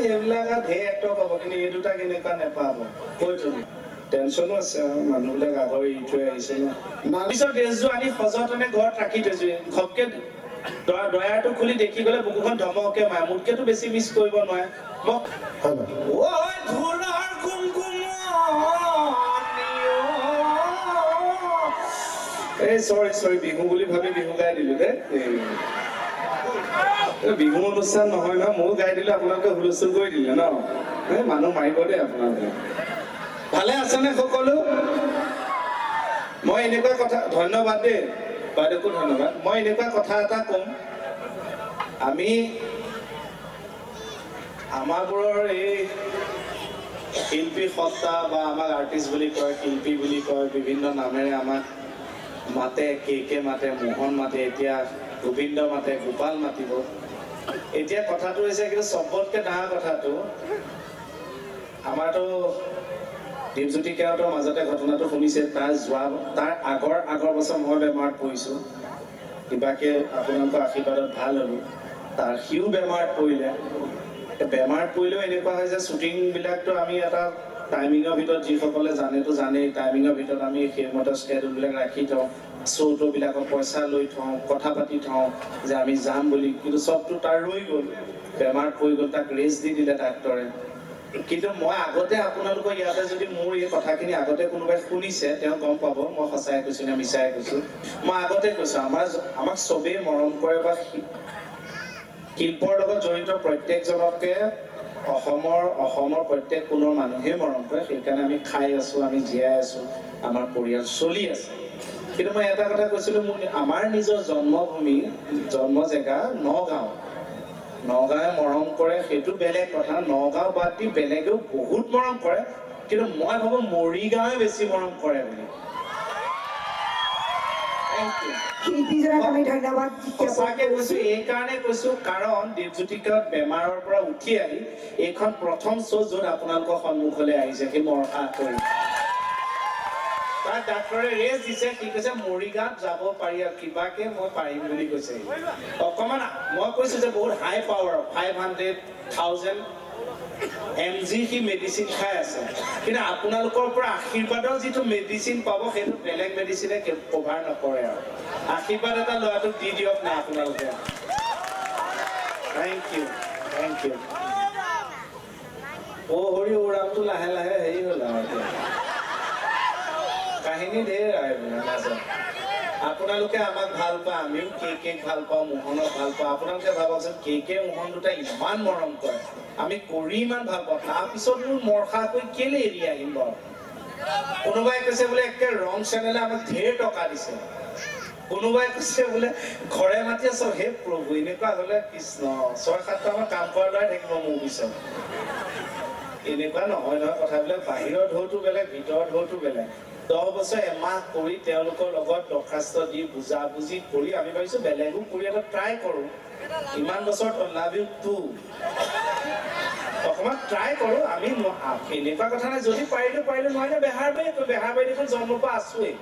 সেইবিলাক আৰু ঢেৰ এক্টৰ পাব, কিন্তু এই দুটা কেনেকুৱা নেপাব কৈ থলো। টেনচনো আছে আৰু মানুহবিলাক আগৰ এৰি থৈ আহিছে ন। পিছত ড্ৰেছযোৰ আনি সযতনে ঘৰত ৰাখি থৈছো। ঘপকে ড্ৰয়াৰটো খুলি দেখি গ'লে বুকুখন ধমকে মাৰে, মোতকেতো বেছি মিছ কৰিব নোৱাৰে। মোক এই চৰি চৰি বিহু বুলি ভাবি বিহু গাই দিলো দেই। বিহু অনুষ্ঠান নহয় নহয়, ময়ো গাই দিলো, আপোনালোকে হুলস্থুল কৰি দিলে ন। এই মানুহ মাৰিব দেই আপোনালোকে। ভালে আছেনে সকলো? মই এনেকুৱা কথা, ধন্যবাদ দেই বাইদেউকো ধন্যবাদ। মই এনেকুৱা কথা এটা ক'ম, আমি আমাৰবোৰৰ এই শিল্পী সত্তা বা আমাক আৰ্টিষ্ট বুলি কয়, শিল্পী বুলি কয়, বিভিন্ন নামেৰে আমাক মাতে, কে কে মাতে, মোহন মাতে, এতিয়া গোবিন্দ মাতে, গোপাল মাতিব। এতিয়া কথাটো হৈছে, কিন্তু চবতকৈ ডাঙৰ কথাটো, আমাৰতো দীপজ্যোতি কেওটৰ মাজতে ঘটনাটো শুনিছে। তাৰ যোৱা তাৰ আগৰ আগৰ বছৰ মই বেমাৰত পৰিছোঁ, কিবাকে আপোনালোকৰ আশীৰ্বাদত ভাল হ'লোঁ। তাৰ সিও বেমাৰত পৰিলে। বেমাৰত পৰিলেও এনেকুৱা হয় যে শ্বুটিংবিলাকতো আমি এটা টাইমিঙৰ ভিতৰত, যিসকলে জানেতো জানেই, টাইমিঙৰ ভিতৰত আমি সেইমতে স্কেডিউলবিলাক ৰাখি থওঁ, শ্ব'টোবিলাকক পইচা লৈ থওঁ, কথা পাতি থওঁ যে আমি যাম বুলি। কিন্তু চবটো তাৰ ৰৈ গ'ল, বেমাৰত পৰি গ'ল, তাক ৰেষ্ট দি দিলে ডাক্তৰে। কিন্তু মই আগতে আপোনালোকৰ ইয়াতে যদি মোৰ এই কথাখিনি আগতে কোনোবাই শুনিছে, তেওঁ গম পাব মই সঁচাই কৈছোঁ নে মিছাই কৈছোঁ। মই আগতে কৈছোঁ, আমাক চবেই মৰম কৰে বা শিল্পৰ লগত জড়িত প্ৰত্যেকজনকে অসমৰ প্ৰত্যেক কোণৰ মানুহেই মৰম কৰে। সেইকাৰণে আমি খাই আছোঁ, আমি জীয়াই আছোঁ, আমাৰ পৰিয়াল চলি আছে। কিন্তু মই এটা কথা কৈছিলোঁ, মোৰ আমাৰ নিজৰ জন্মভূমি, জন্ম জেগা নগাঁও, নগাঁৱে মৰম কৰে সেইটো বেলেগ কথা, নগাঁও বাদ দি বেলেগেও বহুত মৰম কৰে, কিন্তু মই ভাবোঁ মৰিগাঁৱে বেছি মৰম কৰে বুলি। সঁচাকে কৈছো, এইকাৰণে কৈছো কাৰণ দীপজ্যোতি কেওট বেমাৰৰ পৰা উঠি আহি এইখন প্ৰথম শ্ব' য'ত আপোনালোকৰ সন্মুখলৈ আহিছে, সি মৰসাহ কৰি তাক ডাক্তৰে ৰেষ্ট দিছে। সি কৈছে মৰিগাঁৱত যাব পাৰি আৰু কিবাকে মই পাৰিম বুলি কৈছে। অকণমান মই কৈছো যে বহুত হাই পাৱাৰ, 500,000 mg সি মেডিচিন খাই আছে, কিন্তু আপোনালোকৰ পৰা আশীৰ্বাদৰ যিটো মেডিচিন পাব সেইটো বেলেগ মেডিচিনে কভাৰ নকৰে। আৰু আশীৰ্বাদ এটা ল'ৰাটোক দি দিয়ক না আপোনালোকে। Thank you, thank you. অ' হৰি ওৰামটো লাহে লাহে হেৰি হ'ল আৰু এতিয়া কাহিনী ঢেৰ মাজত। আপোনালোকে আমাক ভাল পায়, আমিও কে কেক ভাল পাওঁ, মোহনক ভাল পাওঁ। আপোনালোকে ভাবকচোন, কে কে মোহন দুটা ইমান মৰম কৰে, আমি কৰি ইমান ভাল পাওঁ, তাৰপিছত মোৰ মৰসাকৈ কেলে এৰি আহিম বাৰু? কোনোবাই কৈছে বোলে একে ৰং চেনেলে আমাক ঢেৰ টকা দিছে, কোনোবাই কৈছে বোলে ঘৰে মাতিয়ে চব। হে প্ৰভু, এনেকুৱা হলে কৃষ্ণ, 6-7টা মান কাম কৰা ল'ৰাই থাকিব মোৰ পিছত। এনেকুৱা নহয় নহয় কথাবিলাক, বাহিৰৰ ঢৌটো বেলেগ, ভিতৰৰ ঢৌটো বেলেগ। 10 বছৰ এমাহ কৰি তেওঁলোকৰ লগত দৰ্খাস্ত দি বুজাবুজি কৰি আমি ভাবিছো বেলেগো কৰি এটা ট্ৰাই কৰোঁ। ইমান বছৰত লাভ you two, অকণমান ট্ৰাই কৰোঁ আমি। এনেকুৱা কথা নাই, যদি পাৰিলো পাৰিলো, নোৱাৰিলে বেহাৰবাৰী, বেহাৰবাৰী দেখোন জন্মৰ পৰা আছোৱেই।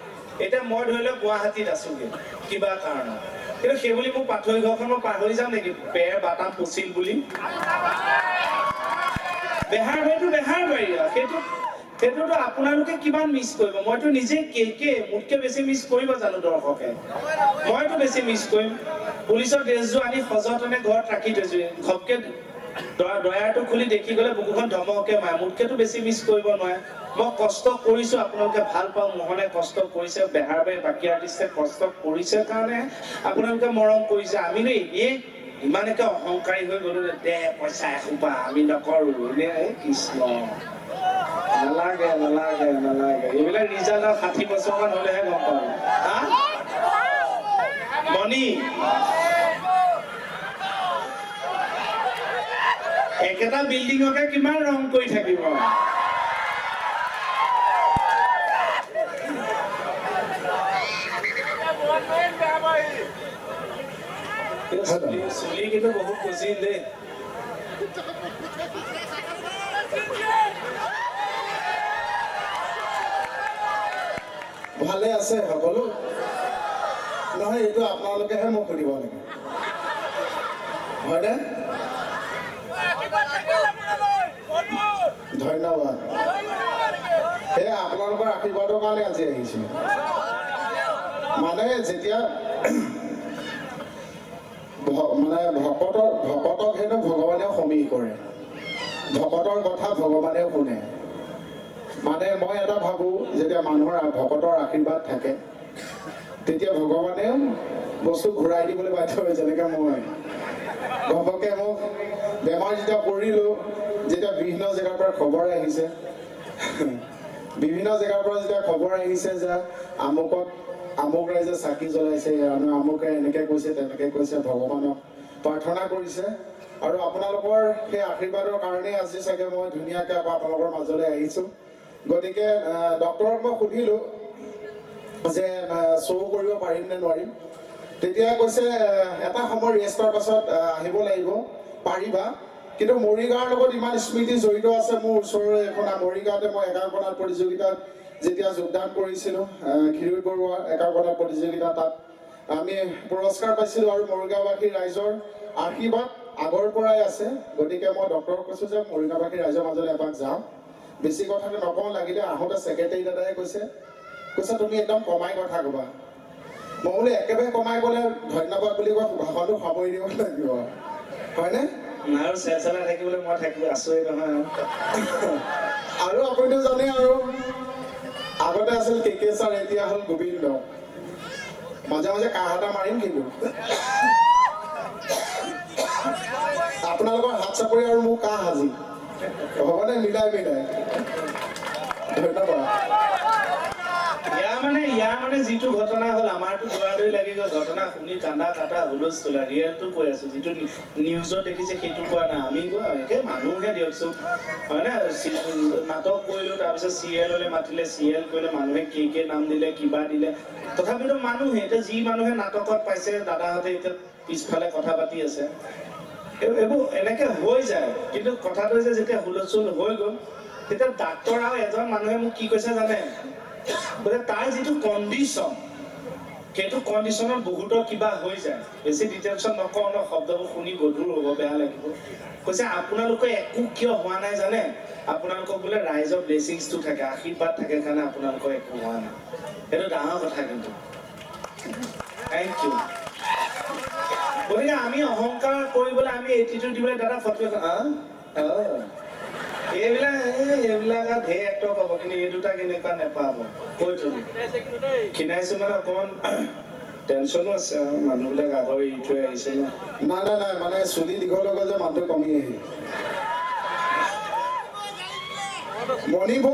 এতিয়া মই ধৰি লওক গুৱাহাটীত আছোগে কিবা কাৰণত, কিন্তু সেইবুলি মোৰ পাথৰি ঘৰখন মই পাহৰি যাম নেকি? বেৰ বাটাম পচিল বুলি? বেহাৰবাৰীটো বেহাৰবাৰী আৰু সেইটোতো আপোনালোকে কিমান মিছ কৰিব। মইতো নিজে কে মোতকে বেছি মিছ কৰিব জানো দৰ্শকে? মইতো বেছি মিছ কৰিম। পুলিচৰ ড্ৰেছযোৰ আনি সযতনে ঘৰত ৰাখি থৈছো, ঘপকে ড্ৰয়াৰটো খুলি দেখি গ'লে বুকুখন ধমকে মাৰে, মোতকেতো বেছি মিছ কৰিব নোৱাৰে। মই কষ্ট কৰিছো, আপোনালোকে ভাল পাওঁ, মোহনে কষ্ট কৰিছে, বেহাৰবাৰী বাকী আৰ্টিষ্টে কষ্ট কৰিছে কাৰণে আপোনালোকে মৰম কৰিছে। আমিনো এনেই ইমান একে অহংকাৰী হৈ গ'লো দে পইচা এসোপা আমি নকৰো এনে। কৃষ্ণ, নালাগে নালাগে নালাগে, এইবিলাক ৰিজাল্ট আৰু 60 বছৰমান হ'লেহে গম পাম। হা মণি, একেটা বিল্ডিঙকে কিমান ৰং কৰি থাকিব? চুলি কিন্তু বহুত গজিল দেই। ভালে আছে সকলো? নহয়, এইটো আপোনালোকেহে মোক সুধিব লাগে, হয়নে? ধন্যবাদ। সেয়া আপোনালোকৰ আশীৰ্বাদৰ কাৰণে আজি আহিছোঁ। মানে যেতিয়া মানে ভকতক হেনো ভগৱানেও সমীহ কৰে, ভকতৰ কথা ভগৱানেও শুনে। মানে মই এটা ভাবোঁ, যেতিয়া মানুহৰ ভকতৰ আশীৰ্বাদ থাকে তেতিয়া ভগৱানেও বস্তু ঘূৰাই দিবলৈ বাধ্য হয়। যেনেকৈ মই ঘপকে মোক বেমাৰ যেতিয়া পৰিলোঁ, যেতিয়া বিভিন্ন জেগাৰ পৰা খবৰ আহিছে, বিভিন্ন জেগাৰ পৰা যেতিয়া খবৰ আহিছে যে আমুকত আমুক ৰাইজে চাকি জ্বলাইছে, আমুকে এনেকৈ কৈছে তেনেকৈ কৈছে, ভগৱানক প্ৰাৰ্থনা কৰিছে, আৰু আপোনালোকৰ সেই আশীৰ্বাদৰ কাৰণেই আজি চাগে মই ধুনীয়াকৈ আকৌ আপোনালোকৰ মাজলৈ আহিছোঁ। গতিকে ডক্টৰক মই সুধিলোঁ যে শ্ব' কৰিব পাৰিম নে নোৱাৰিম। তেতিয়া কৈছে এটা সময় ৰেষ্টৰ পাছত আহিব লাগিব, পাৰিবা। কিন্তু মৰিগাঁৱৰ লগত ইমান স্মৃতি জড়িত আছে মোৰ। ওচৰৰে এখন মৰিগাঁৱতে মই একাংকনাথ প্ৰতিযোগিতাত যেতিয়া যোগদান কৰিছিলোঁ, ক্ষীৰোদ বৰুৱা একাংকনাথ প্ৰতিযোগিতা, তাত আমি পুৰস্কাৰ পাইছিলোঁ আৰু মৰিগাঁওবাসী ৰাইজৰ আশীৰ্বাদ আগৰ পৰাই আছে। গতিকে মই ডক্টৰক কৈছোঁ যে মৰিগাঁওবাসী ৰাইজৰ মাজলৈ এপাক যাওঁ, বেছি কথা নকওঁ। লাগিলে আহোঁতে ছেক্ৰেটেৰী দাদাই কৈছে তুমি একদম কমাই কথা ক'বা। মই বোলো একেবাৰে কমাই ক'লে ধন্যবাদ বুলি কোৱা ভাষণটো সামৰি দিব লাগিব, হয়নে? আৰু চেলচেলাই থাকিবলৈ মই থাকি আছোৱেই নহয়। আৰু আপুনিতো জানে, আৰু আগতে আছিল কে কে ছাৰ, এতিয়া হ'ল গোবিন্দ। মাজে মাজে কাহ এটা মাৰিম, কিন্তু আপোনালোকৰ হাত চাপৰি আৰু মোৰ কাহ আজি হ'বনে মিলাই মিলাই। ধন্যবাদ। ইয়াৰ মানে যিটো ঘটনা হ'ল, আমাৰতো দৌৰা-দৌৰি লাগি গ'ল। ঘটনা শুনি কান্দা কাটা হুলস্থুল। ৰিয়েলটো কৈ আছো, যিটো নিউজত দেখিছে সেইটো কোৱা নাই। আমি একে মানুহহে দিয়কচোন, হয়নে? নাটক কৰিলো, তাৰপিছত চিৰিয়েললৈ মাতিলে, চিৰিয়েল কৰিলে, মানুহে কি কি নাম দিলে, কিবা দিলে, তথাপিতো মানুহে এতিয়া যি মানুহে নাটকত পাইছে, দাদাহঁতে এতিয়া পিছফালে কথা পাতি আছে, এইবোৰ এনেকে হৈ যায়। কিন্তু কথাটো হৈছে যেতিয়া হুলস্থুল হৈ গ'ল, তেতিয়া ডাক্তৰ আৰু এজন মানুহে মোক কি কৈছে জানে? বোলে তাৰ যিটো কণ্ডিশ্যন, সেইটো কণ্ডিশ্যনত বহুতৰ কিবা হৈ যায়। বেছি ডিটেইলছত নকওঁ ন, শব্দবোৰ শুনি গধুৰ হ'ব, বেয়া লাগিব। কৈছে আপোনালোকে একো কিয় হোৱা নাই জানে? আপোনালোকক বোলে ৰাইজৰ ব্লেছিংছটো থাকে, আশীৰ্বাদ থাকে কাৰণে আপোনালোকৰ একো হোৱা নাই। সেইটো ডাঙৰ কথা কিন্তু। Thank you. গতিকে আমি অহংকাৰ কৰিবলৈ, আমি এটিটিউড দিবলৈ দাদা ফটো এইবিলাক এইবিলাক আৰু ঢেৰ এক্টৰ পাব, কিন্তু এই দুটা কেনেকুৱা নেপাব। কৈ থলো ক্ষীণাইছো মানে অকণমান টেনশ্যনো আছে আৰু মানুহবিলাক আগৰ এৰি থৈ আহিছে ন। নাই নাই নাই, মানে চুলি দীঘল হৈ গ'ল যে মানুহটো কমি আহিল। মণিব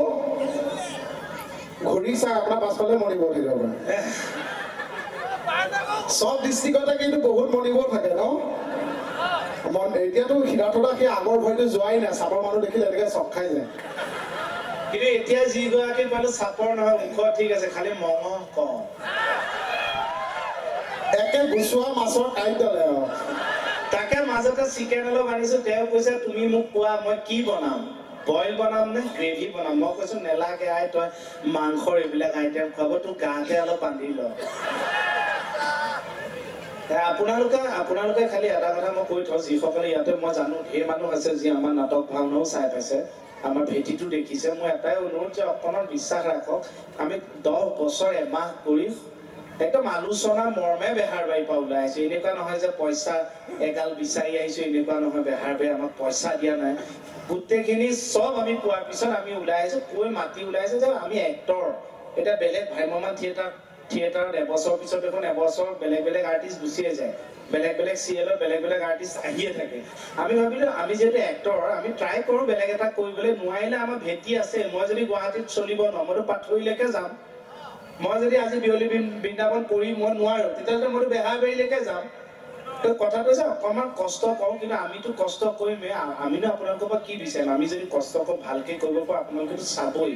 ঘূৰি চাই আপোনাৰ পাছফালে মণিব থাকিব পাৰে। চব ডিষ্ট্ৰিক্টতে কিন্তু বহুত মণিব থাকে ন। এতিয়াতো সিদ্ধাৰ্থদা সেই আগৰ ভয়টো যোৱাই নাই, চাপৰ মানুহ দেখিলে এনেকে চক খাই যায়। কিন্তু এতিয়া যিগৰাকী পালো চাপৰ নহয়, ওখ ঠিক আছে, খালি মঙহ কম। একে গুচোৱা মাছৰ কাঁইট ডালে আৰু। তাকে মাজতে চিকেন অলপ আনিছো, তেওঁ কৈছে তুমি মোক কোৱা মই কি বনাম, বইল বনাম নে গ্ৰেভি বনাম? মই কৈছো নেলাগে আই, তই মাংসৰ এইবিলাক আইটেম খুৱাব, তোৰ গাতে অলপ বান্ধি ল। আপোনালোকে খালি এটা কথা মই কৈ থওঁ, যিসকলে ইয়াতে মই জানো ঢেৰ মানুহ আছে যি আমাৰ নাটক ভাওনাও চাই পাইছে, আমাৰ ভেটিটো দেখিছে, মোৰ এটাই অনুৰোধ যে অকণমান বিশ্বাস ৰাখক, আমি 10 বছৰ এমাহ কৰি একদম আলোচনা মৰ্মে বেহাৰবাৰীৰ পৰা ওলাই আহিছো। এনেকুৱা নহয় যে পইচা এগাল বিচাৰি আহিছো, এনেকুৱা নহয় বেহাৰবাৰী আমাক পইচা দিয়া নাই। গোটেইখিনি চব আমি পোৱাৰ পিছত আমি ওলাই আহিছো, কৈ মাতি ওলাই আহিছো যে আমি এক্টৰ। এতিয়া বেলেগ ভ্ৰাম্যমান থিয়েটাৰত এবছৰ পিছত দেখোন এবছৰ বেলেগ বেলেগ আৰ্টিষ্ট গুচিয়ে যায়, বেলেগ বেলেগ চিৰিয়েলত বেলেগ বেলেগ আৰ্টিষ্ট আহিয়ে থাকে। আমি ভাবিলো আমি যিহেতু এক্টৰ, আমি ট্ৰাই কৰোঁ বেলেগ এটা কৰিবলৈ, নোৱাৰিলে আমাৰ ভেটি আছে। মই যদি গুৱাহাটীত চলিব নোৱাৰোঁ, মইতো পাথৰিলৈকে যাম। মই যদি আজি বিয়লি বৃন্দাবন কৰি মই নোৱাৰোঁ, তেতিয়াহ'লে মইতো বেহাৰবাৰীলৈকে যাম। তো কথাটো হৈছে অকণমান কষ্ট কৰোঁ, কিন্তু আমিতো কষ্ট কৰিমেই। আমিনো আপোনালোকৰ পৰা কি বিচাৰিম? আমি যদি কষ্ট কৰোঁ ভালকৈ কৰিব পাৰোঁ, আপোনালোকেতো চাবই।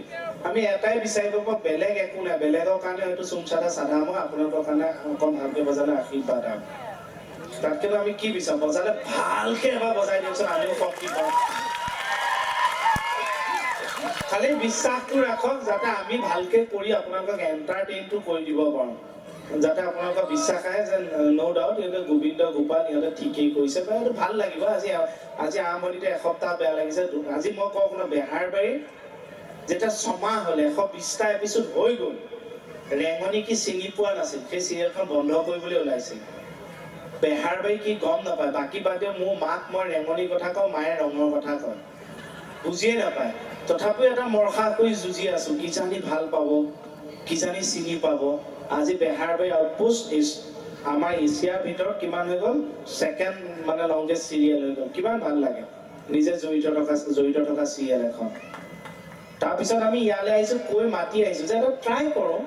আমি এটাই বিচাৰিব পাৰোঁ, বেলেগ একো নাই। বেলেগৰ কাৰণে হয়তো চুম চাদা চাধা, মই আপোনালোকৰ কাৰণে অকণ ভালকৈ বজালে আশীৰ্বাদ আৰু তাতকেতো আমি কি বিচাৰোঁ? বজালে ভালকৈ এবাৰ বজাই দিয়কচোন, আমিও শক্তি পাওঁ। খালি বিশ্বাসটো ৰাখক যাতে আমি ভালকৈ কৰি আপোনালোকক এণ্টাৰটেইনটো কৰি দিব পাৰোঁ। যাতে আপোনালোকৰ বিশ্বাস আহে যে ন' ডাউট ইহঁতে গোবিন্দ গোপাল ইহঁতে ঠিকেই কৰিছে বা এইটো ভাল লাগিব। আজি আজি আৰম্ভণিতে এসপ্তাহ বেয়া লাগিছে। আজি মই কওঁ শুনা, বেহাৰবাৰী যেতিয়া ছমাহ হ'লে 120টা এপিছোড হৈ গ'ল, ৰেঙনি কি চিনি পোৱা নাছিল, সেই চিৰিয়েলখন বন্ধ কৰিবলৈ ওলাইছিল। বেহাৰবাৰী কি গম নাপায়, বাকী বাদেও মোৰ মাক মই ৰেঙনিৰ কথা কওঁ, মায়ে ৰঙৰ কথা কয়, বুজিয়ে নাপায়। তথাপিও এটা মৰসা কৰি যুঁজি আছো, কিজানি ভাল পাব, কিজানি চিনি পাব। আজি বেহাৰবাৰী আউটপোষ্ট আমাৰ এছিয়াৰ ভিতৰত কিমান হৈ গ'ল, ছেকেণ্ড মানে লংগেষ্ট চিৰিয়েল হৈ গ'ল। কিমান ভাল লাগে নিজে জড়িত থকা চিৰিয়েল এখন। তাৰপিছত আমি ইয়ালৈ আহিছোঁ, কৈ মাতি আহিছোঁ যে এটা ট্ৰাই কৰোঁ,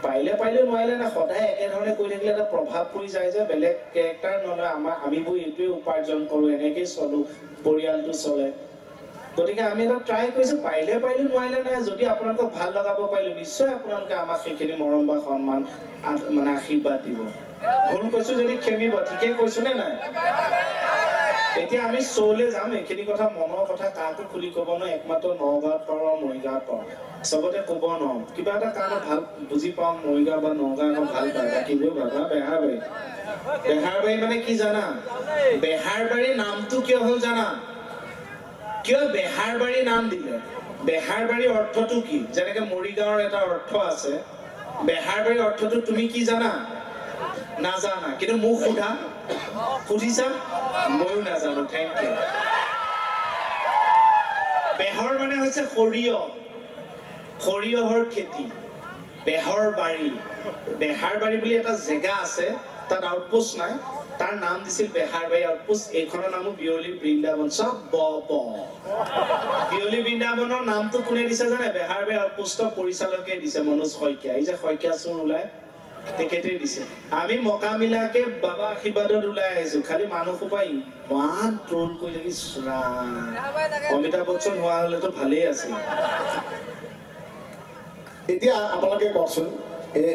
পাৰিলে পাৰিলে, নোৱাৰিলে না। সদায় একেধৰণে কৰি থাকিলে এটা প্ৰভাৱ পৰি যায় যে বেলেগ কেৰেক্টাৰ নলয়, আমাৰ আমিবোৰ এইটোৱে উপাৰ্জন কৰোঁ, এনেকেই চলোঁ, পৰিয়ালটো চলে। গতিকে আমি এটা ট্ৰাই কৰিছোঁ, পাৰিলে পাৰিলোঁ, নোৱাৰিলে নাই। যদি আপোনালোকক ভাল লগাব পাৰিলোঁ, নিশ্চয় আপোনালোকে আমাক সেইখিনি মৰম বা সন্মান মানে আশীৰ্বাদ দিব। ভুল কৈছোঁ যদি ক্ষমিব, ঠিকেই কৈছোঁ নে নাই? এতিয়া আমি শ্ব'লৈ যাম, এইখিনি কথা মনৰ কথা কাকো খুলি ক'ব নোৱাৰো, একমাত্ৰ নগাঁৱত পাৰোঁ আৰু মৰিগাঁৱত পাৰোঁ, চবতে ক'ব নোৱাৰোঁ। কিবা এটা কাৰণত ভাল বুজি পাওঁ, মৰিগাঁও বা নগাঁও এখন ভাল পায়, বাকীবোৰ ভাল পায়। বেহাৰবাৰী, বেহাৰবাৰী মানে কি জানা? বেহাৰবাৰী নামটো কিয় হ'ল জানা? কিয় বেহাৰবাৰী নাম দিলে? বেহাৰবাৰীৰ অৰ্থটো কি? যেনেকে মৰিগাঁৱৰ এটা অৰ্থ আছে, বেহাৰবাৰীৰ অৰ্থটো তুমি কি জানা? নাজানা, কিন্তু মোক সোধা, সুধিছা, ময়ো নাজানো। Thank you. বেহৰ মানে হৈছে সৰিয়হ, সৰিয়হৰ খেতি, বেহৰ বাৰী। বেহাৰবাৰী বুলি এটা জেগা আছে, তাত আউটপোষ্ট নাই, তাৰ নাম দিছিল বেহাৰবাৰী আউটপোষ্ট। এইখনৰ নামো বিয়লি বৃন্দাবন, চব ব ব। বিয়লি বৃন্দাবনৰ নামটো কোনে দিছে জানে? বেহাৰবাৰী আউটপোষ্টৰ পৰিচালকে দিছে, মনোজ শইকীয়া। এই যে শইকীয়া চোৰ ওলাই, তেখেতে দিছে। আমি মকামিলাকে বাবা আশীৰ্বাদত ওলাই আহিছো, খালি মানুহ সোপা ইমান ট্ৰল কৰি থাকি। অমিতাভ বচ্চন হোৱা হলেতো ভালেই আছিল। এতিয়া আপোনালোকে কওকচোন, এই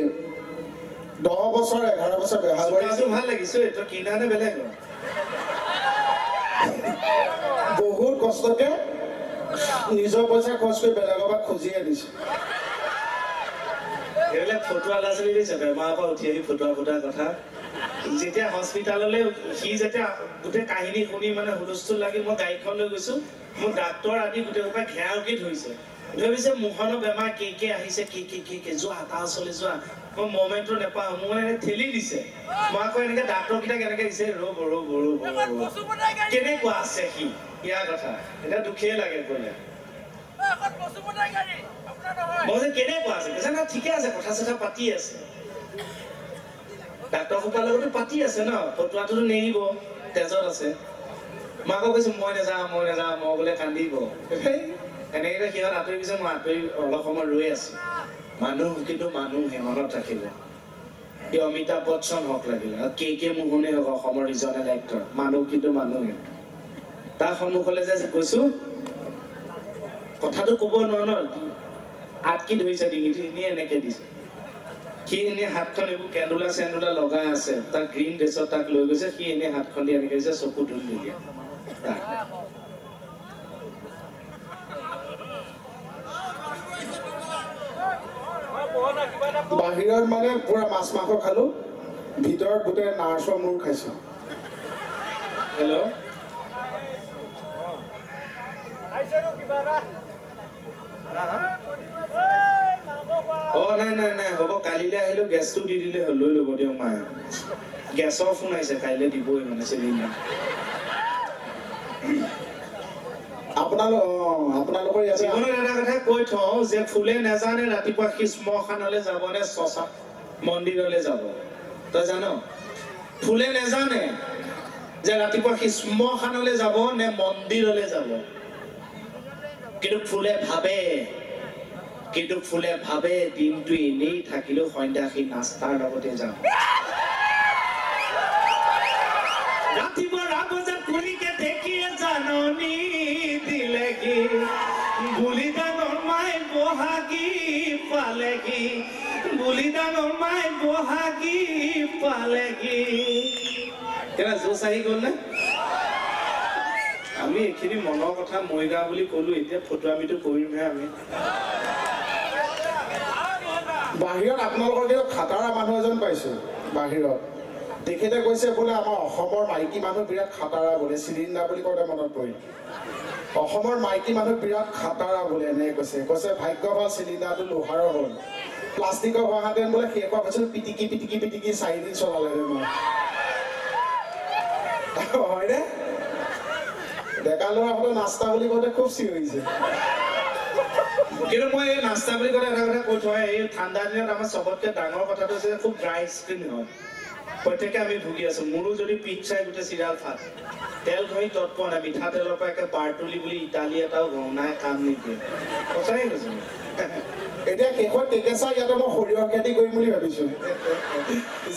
10 বছৰ 11 বছৰ বেহাৰবাৰী ভাল লাগিছে, এইটো কিনা নে বেলেগ? বহুত কষ্টকে নিজৰ পইচা খৰচ কৰি বেলেগৰ পৰা খুজি আনিছো। এইবিলাক ফটুৱা ল'ৰা ছোৱালী দিছে, বেমাৰৰ পৰা উঠি আহি ফটুৱা ফটুৱা কথা। যেতিয়া হস্পিটাললৈ সি যেতিয়া গোটেই কাহিনী শুনি মানে হুলস্থুল লাগি মই গাড়ীখন লৈ গৈছো, মোৰ ডাক্তৰ আদি গোটেই সোপা ঘেৰাওকে ধৰিছে, ধৰিছে মোহনৰ বেমাৰ কি কি আহিছে, কি কি কি কি, যোৱা তাৰ ওচৰলৈ যোৱা। মই মমেণ্টটো নেপাওঁ, মোক মানে ঠেলি দিছে। মই আকৌ এনেকে ডাক্তৰকেইটাক এনেকে দিছে, ৰ'ব ৰ'ব ৰ'ব ৰ'ব, কেনেকুৱা আছে সি, ইয়াৰ কথা এতিয়া দুখেই লাগে ক'লে। মই যে কেনেকুৱা আছে, কৈছে না ঠিকে আছে, কথা চথা পাতি আছে, ডাক্তৰ সোপাৰ লগতো পাতি আছে ন, ফটুৱাটোতো নেৰিব, তেজত আছে। মই আকৌ কৈছো মই নাযাওঁ, মই নাযাওঁ, মই বোলে কান্দিব। এনেকে সিহঁত আঁতৰি গৈছে, মই আঁতৰি অলপ সময় ৰৈ আছো। মানুহ কিন্তু মানুহে মনত ৰাখিব, সি অমিতাভ বচ্চন হওক লাগিলে, কে কে মোহনেই হওক, অসমৰ ৰিজনেল এক্টৰ, মানুহ কিন্তু মানুহে। তাৰ সন্মুখলৈ যে কৈছো, কথাটো ক'ব নোৱাৰো ন, আটকি ধৰিছে ডিঙিটো, এনেই এনেকে দিছে। সি এনেই হাতখন এইবোৰ কেন্দুলা চেন্দুলা লগাই আছে, তাক গ্ৰীণ ড্ৰেছত তাক লৈ গৈছে, সি এনেই হাতখন দি এনেকে দিছে, চকু ধুল দিলে। বাহিৰত মানে পুৰা মাছ মাংস খালো, ভিতৰত গোটেই নাৰ্ছৰ মূৰ খাইছো। হেল্ল', অ নাই নাই নাই হ'ব, কালিলৈ আহিলেও গেছটো দি দিলে হ'ল, লৈ ল'ব দিয়ক মায়ে। গেছৰ ফোন আহিছে, কাইলৈ দিবই মানে চিলিণ্ডাৰ। আপোনালোকৰ জীৱনত এটা কথা কৈ থওঁ যে ফুলে নাজানে ৰাতিপুৱা সি শ্মশানলৈ যাব নে শশা মন্দিৰলৈ যাব, তই জান? ফুলে নাজানে যে ৰাতিপুৱা সি শ্মশানলৈ যাব নে মন্দিৰলৈ যাব, কিন্তু ফুলে ভাবে, কিন্তু ফুলে ভাবে দিনটো এনেই থাকিলেও সন্ধ্যা সি নাস্তাৰ লগতে যাব। ৰাতিপুৱা বজাত কুলিকে ঢেকীয়ে জাননী দিলে কি, বলিদানৰ মাই বহাগী পালে কি, বলিদানৰ মাই বহাগী পালে কি। কেনে জোচ আহি গ'ল নে? আমি এইখিনি মনৰ কথা মৰিগাঁও বুলি ক'লো, এতিয়া ফটোৱামিটো কৰিমহে আমি। বাহিৰত আপোনালোকৰ কিন্তু খাটাৰা মানুহ এজন পাইছোঁ বাহিৰত, তেখেতে কৈছে বোলে আমাৰ অসমৰ মাইকী মানুহ বিৰাট খাটাৰা বোলে। চিলিণ্ডাৰ বুলি কওঁতে মনত পৰিল, অসমৰ মাইকী মানুহ বিৰাট খাটাৰা বোলে, এনেকৈ কৈছে। কৈছে ভাগ্য ভাল চিলিণ্ডাৰটো লোহাৰৰ হ'ল, প্লাষ্টিকৰ হোৱাহেঁতেন বোলে শেষ হোৱাৰ পাছত পিটিকি পিটিকি পিটিকি 4 দিন চলালেহেঁতেন। মই হয়নে? ডেকা ল'ৰাহঁতে নাস্তা বুলি কওঁতে খুব চিঞৰিছে। কিন্তু মই এই নাস্তা বুলি ক'লে এটা কথা কৈ থওঁ, এই ঠাণ্ডা দিনত আমাৰ চবতকে ডাঙৰ কথাটো হৈছে খুব ড্ৰাই স্কিন হয়, প্ৰত্যেকে আমি ভুগি আছো। মোৰো যদি পিঠ চাই গোটেই চিৰাল ফাট, তেল ঘঁহি তৎ পোৱা নাই, মিঠাতেলৰ পৰা একে বাৰ্টলি বুলি ইটালী এটাও ঘঁহনাই কাম নিদিয়ে, সঁচাই কৈছো। এতিয়া শেষত টেকেচা ইয়াতে মই সৰিয়হ খেতি কৰিম বুলি ভাবিছো।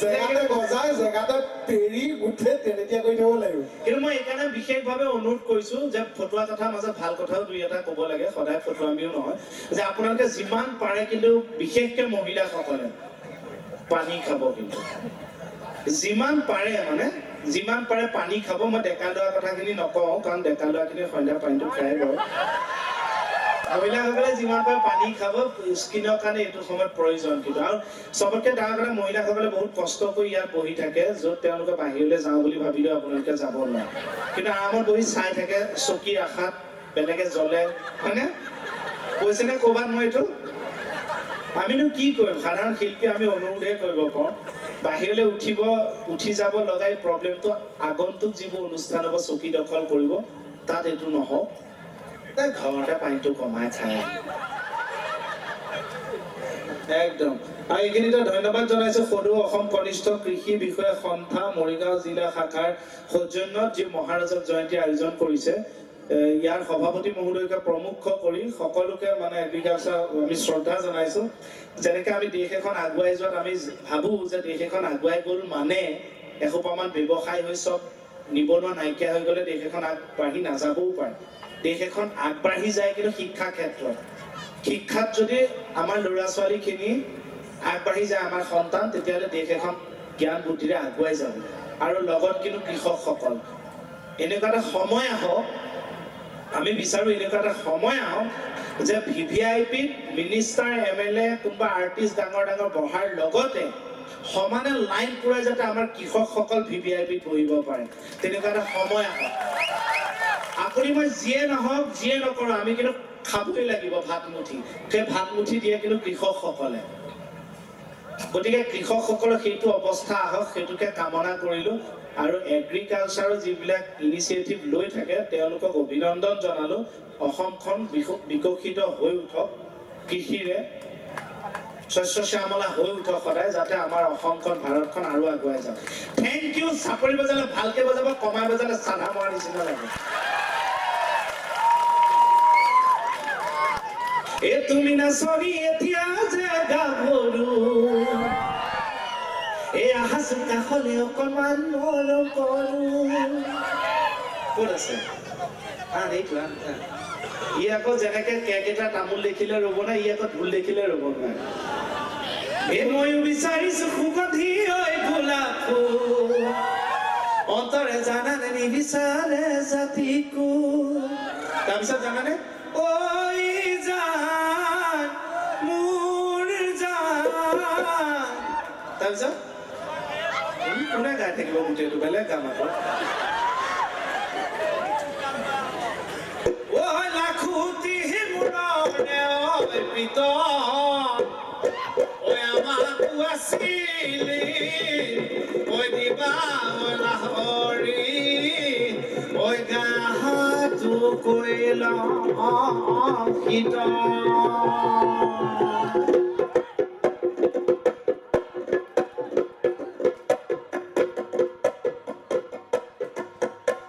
জেগাতে গজাই জেগাতে পেৰি গোটেই তেনেকুৱা কৰি থব লাগিব। কিন্তু মই এইকাৰণে বিশেষভাৱে অনুৰোধ কৰিছো যে ফটুৱা কথাৰ মাজত ভাল কথাও দুই এটা ক'ব লাগে, সদায় ফটুৱামিও নহয়, যে আপোনালোকে যিমান পাৰে কিন্তু বিশেষকে মহিলাসকলে পানী খাব, কিন্তু যিমান পাৰে মানে যিমান পাৰে পানী খাব। মই ডেকা লোৱা কথাখিনি নকওঁ, কাৰণ ডেকা লোৱাখিনি সন্ধ্যা পানীটো খাই বাৰু। মহিলাসকলে যিমান পাৰে পানী খাব, স্কিনৰ কাৰণে এইটো সময়ত প্ৰয়োজন। কিন্তু আৰু চবতকে ডাঙৰ কথা, মহিলাসকলে বহুত কষ্ট কৰি ইয়াত বহি থাকে, য'ত তেওঁলোকে বাহিৰলৈ যাওঁ বুলি ভাবিলেও আপোনালোকে যাব নোৱাৰে, কিন্তু আৰামত বহি চাই থাকে চকীৰ আশাত, বেলেগে জ্বলে, হয়নে? কৈছেনে ক'ৰবাত মই এইটো? আমিনো কি কৰিম, সাধাৰণ শিল্পী আমি অনুৰোধহে কৰিব পাৰোঁ। বাহিৰলৈ উঠি যাব লগাই প্ৰব্লেমটো আগন্তুক যিবোৰ অনুষ্ঠান হ'ব চকী দখল কৰিব, তাত এইটো নহওক, ঘৰতে পানীটো কমাই খায় একদম। আৰু এইখিনিতে ধন্যবাদ জনাইছো সদৌ অসম কনিষ্ঠ কৃষি বিষয়া সন্থা মৰিগাঁও জিলা শাখাৰ সৌজন্যত যি মহাৰজত জয়ন্তী আয়োজন কৰিছে, ইয়াৰ সভাপতি মহোদয়কে প্ৰমুখ কৰি সকলোকে মানে এগ্ৰিকালচাৰ আমি শ্ৰদ্ধা জনাইছো। যেনেকে আমি দেশ এখন আগুৱাই যোৱাত আমি ভাবো যে দেশ এখন আগুৱাই গ'ল মানে এসোপামান ব্যৱসায় হৈ চব নিবনুৱা নাইকিয়া হৈ গ'লে দেশ এখন আগবাঢ়ি নাযাবও পাৰে। দেশ এখন আগবাঢ়ি যায় কিন্তু শিক্ষা ক্ষেত্ৰত, শিক্ষাত যদি আমাৰ ল'ৰা ছোৱালীখিনি আগবাঢ়ি যায়, আমাৰ সন্তান, তেতিয়াহ'লে দেশ এখন জ্ঞান বুদ্ধিৰে আগুৱাই যাব। আৰু লগত কিন্তু কৃষকসকল, এনেকুৱা এটা সময় আহক, আমি বিচাৰোঁ এনেকুৱা এটা সময় আহক যে ভিভিআইপিত মিনিষ্টাৰ, MLA, কোনোবা আৰ্টিষ্ট ডাঙৰ ডাঙৰ বহাৰ লগতে সমানে লাইন পুৰাই যাতে আমাৰ কৃষকসকল ভিভিআইপিত বহিব পাৰে, তেনেকুৱা এটা সময় আহক। আপুনি মই যিয়ে নহওক যিয়ে নকৰোঁ, আমি কিন্তু খাবই লাগিব ভাত মুঠি, সেই ভাত মুঠি দিয়ে কিন্তু কৃষকসকলে। গতিকে কৃষকসকলৰ সেইটো অৱস্থা আহক, সেইটোকে কামনা কৰিলোঁ। আৰু এগ্ৰিকালচাৰৰ যিবিলাক ইনিচিয়েটিভ লৈ থাকে তেওঁলোকক অভিনন্দন জনালোঁ। অসমখন বিকশিত হৈ উঠক, কৃষিৰে শস্য শ্যামলা হৈ উঠক সদায়, যাতে আমাৰ অসমখন ভাৰতখন আৰু আগুৱাই যাওক। Thank you. চাপৰি বজালে ভালকে বজাব, কমাই বজালে চাধা মৰা নিচিনা লাগে। এ তুমি নাচনী এতিয়া যে গাভৰু, এ আহাচোন কাষলে অকণমান মৰম কৰো। ক'ত আছে? এইটো ই আকৌ যেনেকে কেক এটা তামোল দেখিলে ৰ'ব নাই, ই আকৌ ঢোল দেখিলে ৰ'ব নোৱাৰে। এ ময়ো বিচাৰিছো সুগন্ধি ঐ গোলাপ ফুল, অন্তৰে জানানে নিবিচাৰে জাতিকো। তাৰপিছত জানানে ঐ জান মোৰ জান, তাৰপিছত কোনে গাই থাকিব গোটেইটো, বেলেগ গাম আকৌ। ঐ লাখুটি মূৰৰে ঐ প্ৰীতম, ঐ আমাকো আছিলি, ঐ দিবা ঐ লাহৰি, ঐ গাটো কৈল শীত।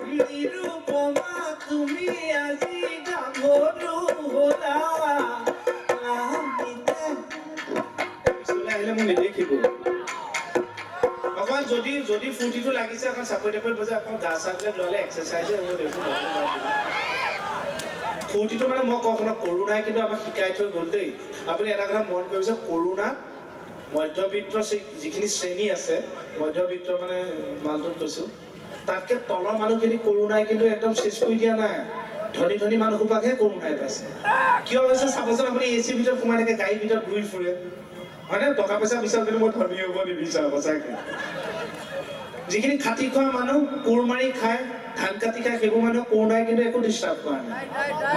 নিৰুপমা তুমি আজি গাভৰু হ'লা, আহিলে মোক নেদেখিব। অকণমান যদি যদি ফূৰ্তিটো লাগিছে অকণ চাপৰি তাপৰি বজাই অকণ গা চাবিলাক ল'লে এক্সাৰচাইজে হ'ব দেখোন। ফূৰ্তিটো মানে মই কওঁ শুনক, কৰোণাই কিন্তু আমাক শিকাই থৈ গ'ল দেই। আপুনি এটা কথা মন কৰিছে, কৰোণাত মধ্যবিত্ত যিখিনি শ্ৰেণী আছে, মধ্যবিত্ত মানে মালটোত কৈছোঁ, তাতকে তলৰ মানুহখিনি কৰোণাই কিন্তু একদম চেচ কৰি দিয়া নাই। ধনী ধনী মানুহসোপাকহে কৰোণাই পাইছে। কিয় হৈছে চাবচোন, আপুনি এ চিৰ ভিতৰত সোমাই থাকে, গাড়ীৰ ভিতৰত ঘূৰি ফুৰে, হয়নে? টকা পইচা বিচাৰো, কিন্তু মই ধনী হ'ব নিবিচাৰো সঁচাকে। যিখিনি খাটি খোৱা মানুহ, কোৰ মাৰি খায়, ধান কাটি খায়, সেইবোৰ মানুহ কোৰ নাই, কিন্তু একো ডিষ্টাৰ্ব কৰা নাই,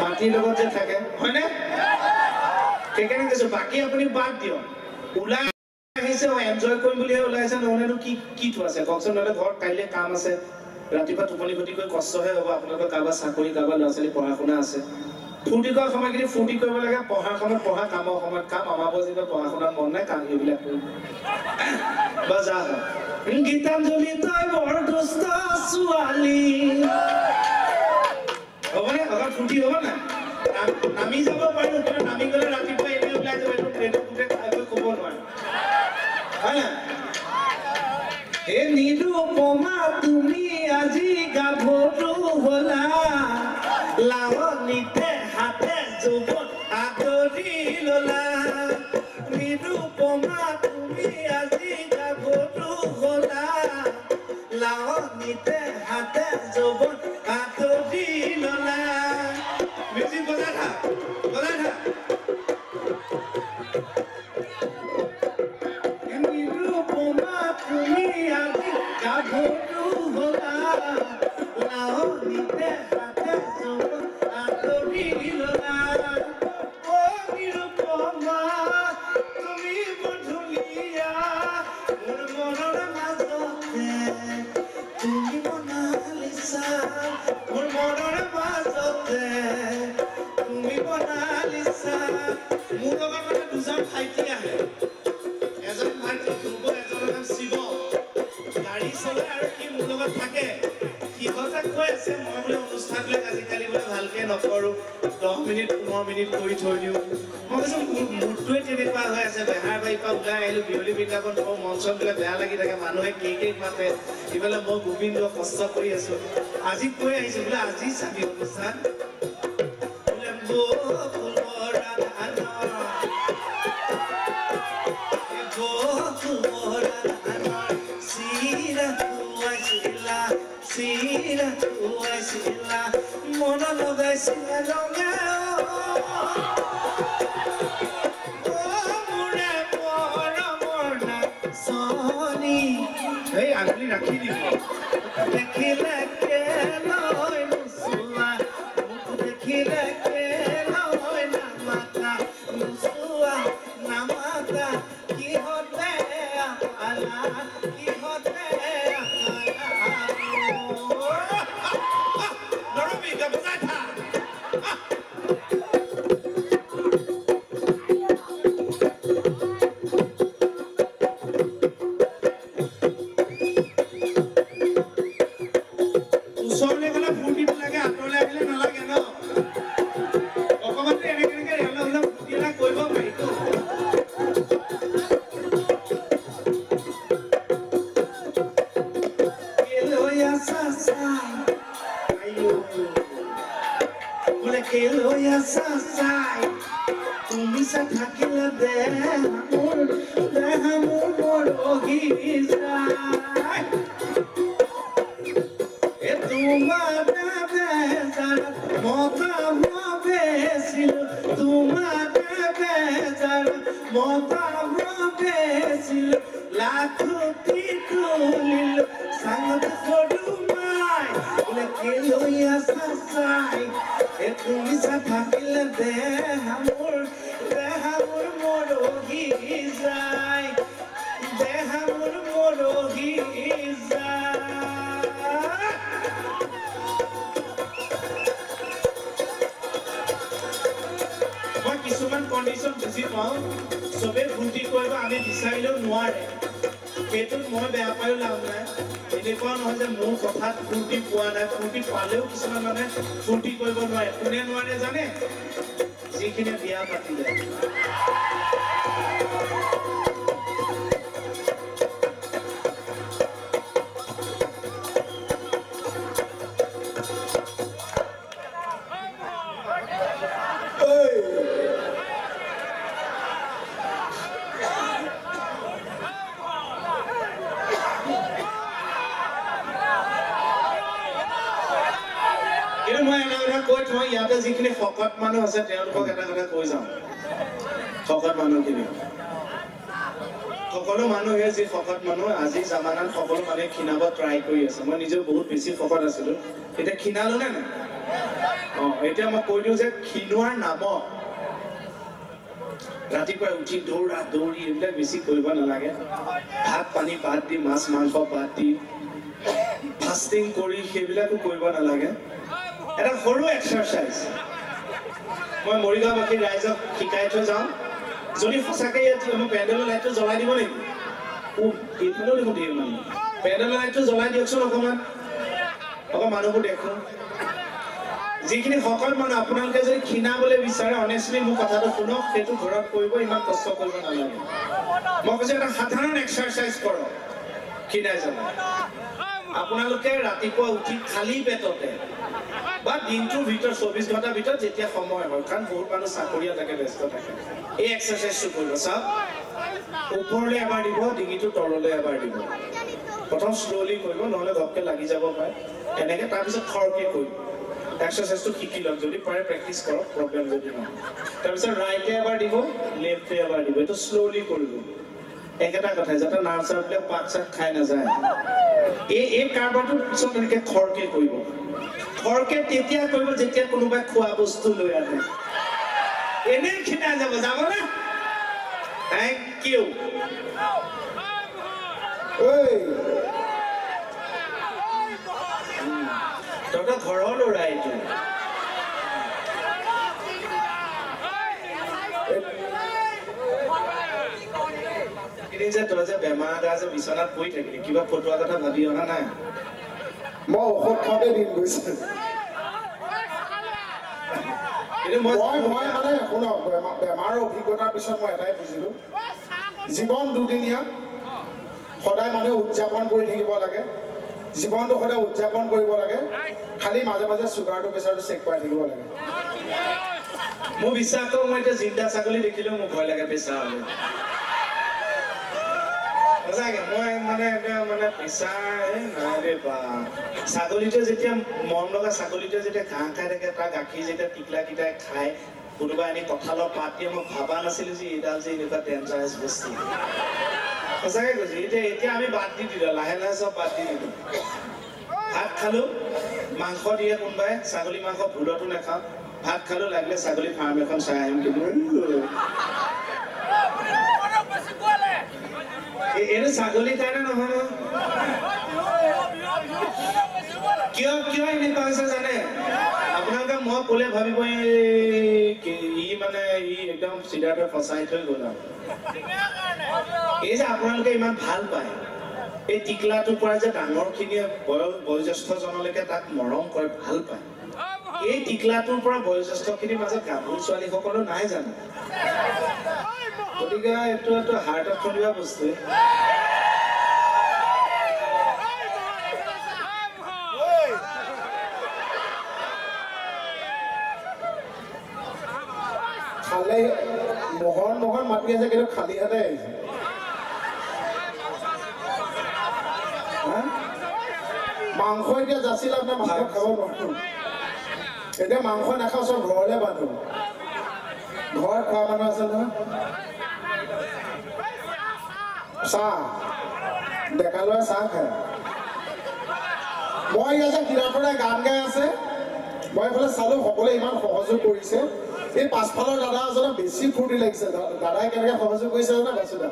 মাটিৰ লগত যে থাকে, হয়নে? সেইকাৰণে কৈছো, বাকী আপুনি বাদ দিয়ক, ওলাই আহিছে এনজয় কৰিম বুলিহে ওলাইছে, নহ'লেনো কি কিটো আছে কওকচোন? নহ'লে ঘৰত কাইলৈ কাম আছে, ৰাতিপুৱা টোপনি ক্ষতি কৰি কষ্টহে হ'ব। আপোনালোকৰ কাৰোবাৰ চাকৰি, কাৰোবাৰ ল'ৰা ছোৱালী পঢ়া শুনা আছে। ফূৰ্তি কৰাৰ সময়খিনি ফূৰ্তি কৰিব লাগে, পঢ়াৰ সময়ত পঢ়া, কামৰ সময়ত কাম। আমাৰ যেনিবা পঢ়া শুনাত মন নাই, কাম এইবিলাক কৰিব বা যা হয়। গীতাঞ্জলি তই বৰ দুষ্ট ছোৱালী, হ'বনে? অকণ ফূৰ্তি হ'ব নাই? নামি যাব পাৰো, কিন্তু নামি গ'লে ৰাতিপুৱা এনেই ওলাই যাব, এইটো প্লেটত গোটেই খাই বৈ ক'ব নোৱাৰে, হয় নাই? হে নিৰুপমা তুমি আজি গাভৰু হ'লা, লাৱনিতে হাতে যৌৱন আদৰি ল'লা। নিৰুপমা তুমি আজি গাভৰু হ'লা, লাৱনিতে হাতে যৌৱন আদৰি ল'লা। মিউজিক বজাই থাক, বজাই থাক। নিৰুপমা তুমি আজি গাভৰু হ'লা, লাৱনিতে হাতে যৌৱন আদৰি ল'লা। অ নিৰুপমা তুমি বৰ ধুনীয়া, মোৰ মনৰ মাজতে তুমি মনালিছা, মোৰ মনৰ মাজতে তুমি মনালিছা। মোৰ লগত মানে দুজন ভাইটি আহে, এজন ভাইটি ধ্ৰুৱ, এজনৰ নাম শিৱ। গাড়ী চলাই আৰু সি মোৰ লগত থাকে। সিহঁতে কৈ আছে মই বোলে অনুষ্ঠানবিলাক আজিকালি বোলে ভালকে নকৰো, 10 মিনিট 15 মিনিট কৰি থৈ দিওঁ। মই কৈছো মোৰ মুডটোৱে তেনেকুৱা হৈ আছে, বেহাৰবাৰীৰ পৰা ওলাই আহিলো, বিয়লি বৃন্দাবন মোৰ মন চনবিলাক বেয়া লাগি থাকে, মানুহে কেই কেই মাতে, ইফালে মই গোবিন্দ কষ্ট কৰি আছো। আজি কৈ আহিছো বোলে আজি চাবি অনুষ্ঠান, বোলে চিৰা খুৱাইছিলা, মন লগাইছিলা ৰঙে, মোৰে মৰমৰ নাচনী। এই আঙুলি ৰাখি দিব, দেখিলে কেলৈ নোচোৱা, মোক দেখিলে কেলৈ নামাতা, নোচোৱা নামাতা কিহত বেয়া পালা, কিহত বেয়া পালা। নৰবি, বজাই থাক। ওচৰলৈ গ'লে ফূৰ্তিটো লাগে, আঁতৰলৈ আহিলে নালাগে ন? অকণমান এনেকে এনেকে অলপ ফূৰ্তি এটা কৰিব পাৰিতো। কেলৈ আছা চাই, আইঅ বোলে কেলৈ আছা চাই, তুমি চা থাকিলে দেহা মোৰ, দেহা মোৰ মৰহি যায়। এ তোমাৰ বেজাৰ মতা ভাবেছিলো, তোমাৰ বেজাৰ মতা ভাবেছিলো, লাখুটি তুলিলো চাঙত সৰু মাই, বোলে কেলৈ আছা চাই, এ তুমি চা থাকিলে দেহা মোৰ, দেহা মোৰ মৰহি যায়, দেহা মোৰ মৰহি যায়। মই কিছুমান কণ্ডিশ্যন বুজি পাওঁ, চবে ফূৰ্তি কৰিব আমি বিচাৰিলেও নোৱাৰে, সেইটোত মই বেয়া পায়ো লাভ নাই। এনেকুৱা নহয় যে মোৰ কথাত ফূৰ্তি পোৱা নাই, ফূৰ্তি পালেও কিছুমান মানুহে ফূৰ্তি কৰিব নোৱাৰে। কোনে নোৱাৰে জানে? যিখিনিয়ে বিয়া পাতিলে। কিন্তু মই এটা কথা কৈ থওঁ, ইয়াতে যিখিনি শকত মানুহ আছে তেওঁলোকক এটা কথা কৈ যাওঁ। শকত মানুহখিনি সকলো মানুহে যি শকত মানুহ আজি জামানাত সকলো মানুহে ক্ষীণাব ট্ৰাই কৰি আছে। মই নিজেও বহুত বেছি শকত আছিলো, এতিয়া ক্ষীণালো নে নাই? অ, এতিয়া মই কৈ দিওঁ যে ক্ষীণোৱাৰ নামত ৰাতিপুৱাই উঠি দৌৰা দৌৰি এইবিলাক বেছি কৰিব নালাগে। ভাত পানী বাদ দি, মাছ মাংস বাদ দি, ফাষ্টিং কৰি সেইবিলাকো কৰিব নালাগে। এটা সৰু এক্সাৰচাইজ মই মৰিগাঁওবাসী ৰাইজক শিকাই থৈ যাওঁ। যদি সঁচাকে ইয়াত মই পেণ্ডেলৰ লাইটটো জ্বলাই দিব নেকি? এইফালেও দেখোন ধেৰ মানুহ। পেণ্ডেলৰ লাইটটো জ্বলাই দিয়কচোন অকণমান, অকণ মানুহবোৰ দেখোঁ। যিখিনি শকত মানুহ আপোনালোকে যদি ক্ষীণাবলৈ বিচাৰে, অনেষ্টলি মোৰ কথাটো শুনক, সেইটো ঘৰত কৰিব, ইমান কষ্ট কৰিব নালাগে। মই কৈছোঁ এটা সাধাৰণ এক্সাৰচাইজ কৰক, ক্ষীণাই যাব। আপোনালোকে ৰাতিপুৱা উঠি খালী পেটতে বা দিনটোৰ ভিতৰত 24 ঘণ্টাৰ ভিতৰত যেতিয়া সময় হয়, কাৰণ বহুত মানুহ চাকৰিয়া থাকে, ব্যস্ত থাকে, এই এক্সাৰচাইজটো কৰিব। চাওক, ওপৰলৈ এবাৰ দিব, ডিঙিটো তললৈ এবাৰ দিব। প্ৰথম শ্ল'লি কৰিব, নহ'লে ঘপকে লাগি যাব পাৰে। এনেকে তাৰপিছত খৰকে কৰিব। এক্সাৰচাইজটো শিকি লওক, যদি পাৰে প্ৰেক্টিচ কৰক, প্ৰব্লেম যদি নহয়। তাৰপিছত ৰাইটে এবাৰ দিব, লেফ্টে এবাৰ দিব, এইটো শ্ল'লি কৰিব। একেটা কথাই, যাতে নাৰ্ভ চাৰ্ভবিলাক পাক চাক খাই নাযায়। এই কাৰবাৰটোৰ পিছত এনেকে খৰকে কৰিব। খৰকে তেতিয়া কৰিব যেতিয়া কোনোবাই খোৱা বস্তু লৈ আনে, এনেই ক্ষীণাই যাব। যাবনে? Thank you. তহঁতৰ ঘৰৰ ল'ৰা এইটো। যে তই যে বেমাৰ গা যে বিচনাত পৰি থাকিলি, কিবা ফটোৱা কথা ভাবি অহা নাই? মই ঔষধ খাওঁতে দিন গৈছে। মই মানে শুনক, বেমাৰৰ অভিজ্ঞতাৰ পিছত মই এটাই বুজিলো, জীৱন দুদিনীয়া, সদায় মানুহে উদযাপন কৰি থাকিব লাগে, জীৱনটো সদায় উদযাপন কৰিব লাগে, খালি মাজে মাজে চুগাৰটো প্ৰেছাৰটো চেক কৰাই থাকিব লাগে। মোৰ বিশ্বাস কৰোঁ, মই এতিয়া জিন্দা ছাগলী দেখিলেও মোৰ ভয় লাগে প্ৰেছাৰ হ'লে। সঁচাকে মই মানে মানে প্ৰেছাৰ নাই ৰে বা। ছাগলীটোৱে যেতিয়া মৰম লগা ছাগলীটোৱে যেতিয়া ঘাঁহ খাই থাকে, তাৰ গাখীৰ যেতিয়া টিকলাকেইটাই খায়, কোনোবাই আনি কঁঠালৰ পাত দিয়ে, মই ভবা নাছিলো যে এইডাল যে এনেকুৱা ডেঞ্জাৰাছ বস্তু। সঁচাকে কৈছো। এতিয়া আমি বাদ দি দিলো, লাহে লাহে চব বাদ দি দিলো। ভাত খালো, মাংস দিয়ে কোনোবাই, ছাগলী মাংস ভুলতো নাখাওঁ। ভাত খালো, লাগিলে ছাগলী ফাৰ্ম এখন চাই আহিম, কিন্তু এইটো ছাগলীৰ কাৰণে নহয় নহয়। কিয় কিয় এনেকুৱা হৈছে জানে আপোনালোকে? মই ক'লে ভাবিব ই মানে ই একদম চিধাতে ফচাই থৈ গ'ল আৰু। এই যে আপোনালোকে ইমান ভাল পায়, এই টিকলাটোৰ পৰা যে ডাঙৰখিনিয়ে বয়োজ্যেষ্ঠজনলৈকে তাক মৰম কৰে, ভাল পায়, এই টিকলাটোৰ পৰা বয়োজ্যেষ্ঠখিনিৰ মাজত গাভৰু ছোৱালীসকলো নাই জানো? গতিকে এইটো এটা হাৰ্টত খুন্দিওৱা বস্তু। খালে মোহন মোহন মাতি আছে, কিন্তু খালী হাতে আহিছে। মাংস এতিয়া যাচি লাভ নাই, মাংস খাব নোৱাৰো। এতিয়া মাংস নাখাওঁ, চব ঘৰলে বান্ধো। ঘৰত খোৱা মানুহ আছে নহয়। চাহ ডেকা ল'ৰাই চাহ খায়। মই ইয়াত যে সিদ্ধাৰ্থৰাই গান গাই আছে, মই এইফালে চালো, সকলোৱে ইমান সহযোগ কৰিছে। এই পাছফালৰ দাদা এজনক বেছি ফূৰ্তি লাগিছে। দাদাই কেনেকে সহযোগ কৰিছে জানা বাসুদা?